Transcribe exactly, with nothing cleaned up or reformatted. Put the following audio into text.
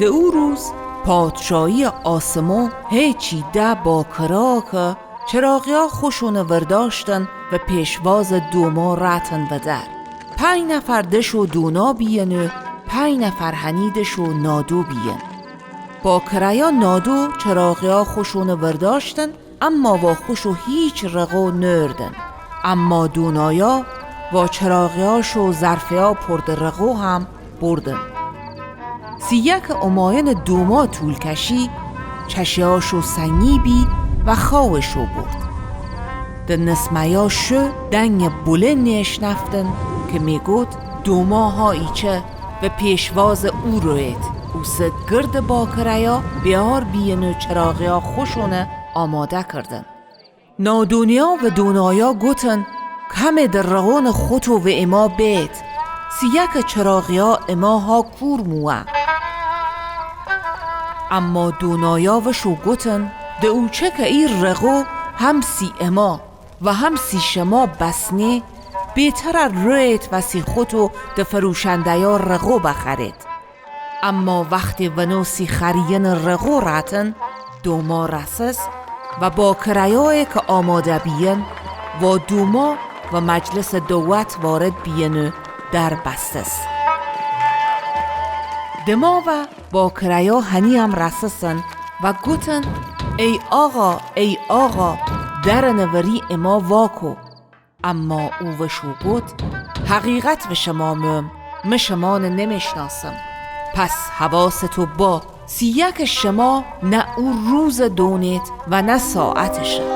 او روز پادشاهی آسمو هیچی ده باکرا که چراغیا خوشون ورداشتن و پیشوازٚ دوما راتن و در. پنج نفر دشو دونا بیین و پنج نفر هنی دشو نادو بیین. باکریا نادو چراغیا خوشون ورداشتن، اما وا خوشو هیچ رغو نوردن. اما دونایا وا چراغیاش و ظرفیا پر د رغو هم بردن. سیه که اماین دوما طول کشی، چشیاشو سنگی بی و خاوشو برد. د نسمهیا شو دنگ بلندی اشنفتن که میگوت: دوما ها ایچه و پیشواز او روید. اوسه گرد باکریا بیار بیین و چراغیا خوشون آماده کردن. نادونیا و دونایا گوتن: کمه د رغون خوتو و اما بید، سیه که چراغیا اما ها کور موه. اما دونایا وشو گوتن: د اوچه که ای رغو هم سی اما و هم سی شما بسنه، بهتره روید و سی خوتو د فروشندهیا رغو بخرید. اما وختی ونو سی خریین رغو راتن، دوما رسس و باکرهیایی که آماده بیین وا دوما و مجلسٚ دوت وارد بیین و در بستس. دما و باکرهیا هنی هم رسسن و گوتن: ای آقا، ای آقا، درنٚ وری اما واکو. اما او وشو گوت: حقیقت وشما موم، م شمانٚ نمیشناسم. پس حواستو با، سیه که شما نه او روزٚ دونید و نه ساعتشه.